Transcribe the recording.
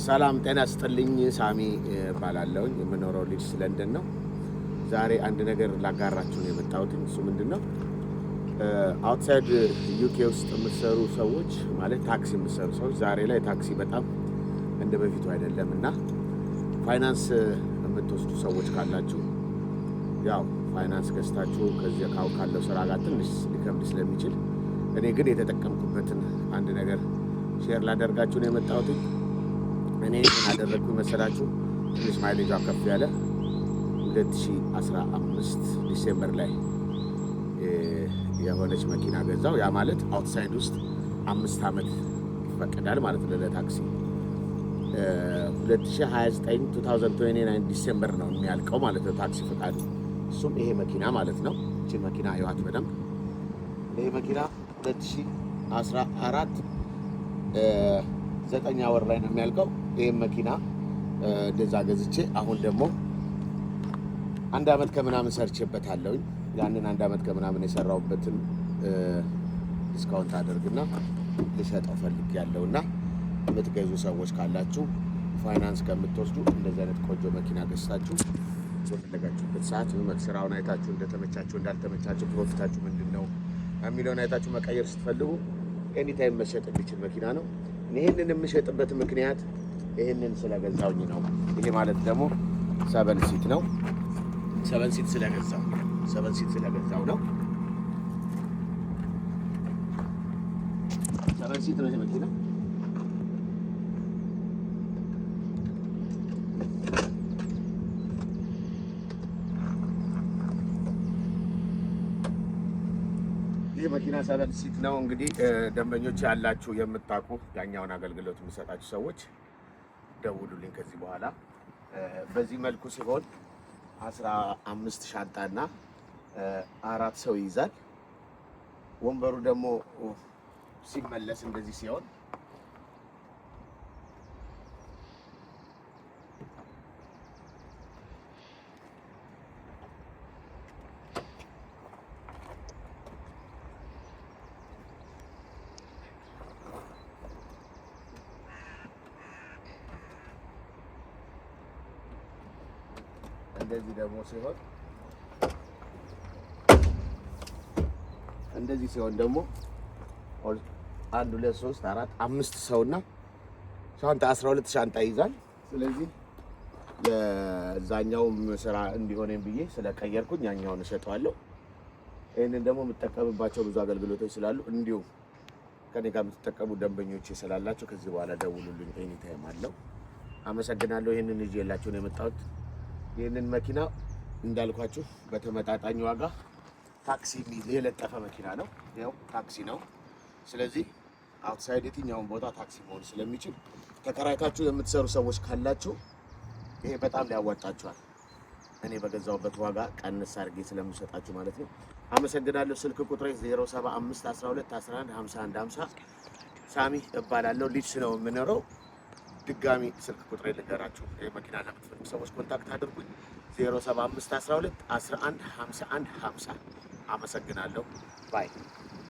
ሰላም ጤና ስጥልኝ። ሳሚ እባላለሁኝ። የምኖረው ሊድስ ለንደን ነው። ዛሬ አንድ ነገር ላጋራችሁ ነው የመጣሁት። እሱ ምንድን ነው? Outside UK ውስጥ የምትሰሩ ሰዎች፣ ማለት ታክሲ የምትሰሩ ሰዎች፣ ዛሬ ላይ ታክሲ በጣም እንደ በፊቱ አይደለም እና ፋይናንስ የምትወስዱ ሰዎች ካላችሁ፣ ያው ፋይናንስ ገዝታችሁ ከዚህ ካለው ስራ ጋር ትንሽ ሊከብድ ስለሚችል እኔ ግን የተጠቀምኩበትን አንድ ነገር share ላደርጋችሁ ነው የመጣሁት። እኔ ምን አደረግኩ መሰላችሁ? ትንሽ mileage ዋ ከፍ ያለ 2015 December ላይ የሆነች መኪና ገዛው። ያ ማለት outside ውስጥ 5 ዓመት ይፈቀዳል ማለት ነው ለታክሲ። 2029፣ 2029 December ነው የሚያልቀው ማለት ነው ታክሲ ፈቃዱ። እሱም ይሄ መኪና ማለት ነው። እቺ መኪና እዩዋት በደንብ። ይሄ መኪና 2014 ዘጠኛ ወር ላይ ነው የሚያልቀው። ይህም መኪና እንደዛ ገዝቼ አሁን ደግሞ አንድ አመት ከምናምን ሰርቼበታለሁኝ። ያንን አንድ አመት ከምናምን የሰራሁበትን discount አደርግና ልሸጠው ፈልጌያለሁና የምትገዙ ሰዎች ካላችሁ፣ ፋይናንስ ከምትወስዱ እንደዚህ አይነት ቆንጆ መኪና ገዝታችሁ በፈለጋችሁበት ሰዓት ስራውን አይታችሁ እንደተመቻችሁ እንዳልተመቻችሁ፣ profit ኣችሁ ምንድን ነው የሚለውን አይታችሁ መቀየር ስትፈልጉ anytime መሸጥ የሚችል መኪና ነው። ይህንን የምሸጥበት ምክንያት ይህንን ስለገዛውኝ ነው። ይሄ ማለት ደግሞ seven seat ነው። Seven seat ስለገዛው ነው። Seven seat ነው ይሄ መኪና። ይህ መኪና seven seat ነው። እንግዲህ ደንበኞች ያላችሁ፣ የምታውቁ፣ ያኛውን አገልግሎት የምሰጣችሁ ሰዎች ደውሉልኝ። ከዚህ በኋላ በዚህ መልኩ ሲሆን 15 ሻንጣና አራት ሰው ይይዛል። ወንበሩ ደግሞ ሲመለስ እንደዚህ ሲሆን፣ እንደዚህ ደግሞ ሲሆን፣ እንደዚህ ሲሆን ደግሞ አንድ፣ ሁለት፣ ሶስት፣ አራት፣ አምስት ሰውና ሻንጣ፣ 12 ሻንጣ ይይዛል። ስለዚህ ለዛኛውም ስራ እንዲሆነኝ ብዬ ስለቀየርኩኝ ያኛውን እሸጠዋለሁ። ይህንን ደግሞ የምጠቀምባቸው ብዙ አገልግሎቶች ስላሉ፣ እንዲሁም ከኔ ጋር የምትጠቀሙ ደንበኞች ስላላቸው ከዚህ በኋላ ደውሉልኝ። Anytime አለው። አመሰግናለሁ። ይህንን ይዤላችሁ ነው የመጣሁት። ይህንን መኪና እንዳልኳችሁ በተመጣጣኝ ዋጋ ታክሲ የሚል የለጠፈ መኪና ነው። ያው ታክሲ ነው። ስለዚህ outside የትኛውን ቦታ ታክሲ መሆን ስለሚችል ተከራይታችሁ የምትሰሩ ሰዎች ካላችሁ ይሄ በጣም ሊያዋጣችኋል። እኔ በገዛሁበት ዋጋ ቀንስ አድርጌ ስለምሰጣችሁ ማለት ነው። አመሰግናለሁ። ስልክ ቁጥሬ 075 12 11 51 50፣ ሳሚ እባላለሁ። ሊድስ ነው የምኖረው። ድጋሚ ስልክ ቁጥሬ ልንገራችሁ። ይህ መኪና ለምትፈልጉ ሰዎች contact አድርጉኝ። 075 12 11 51 50። አመሰግናለሁ። Bye.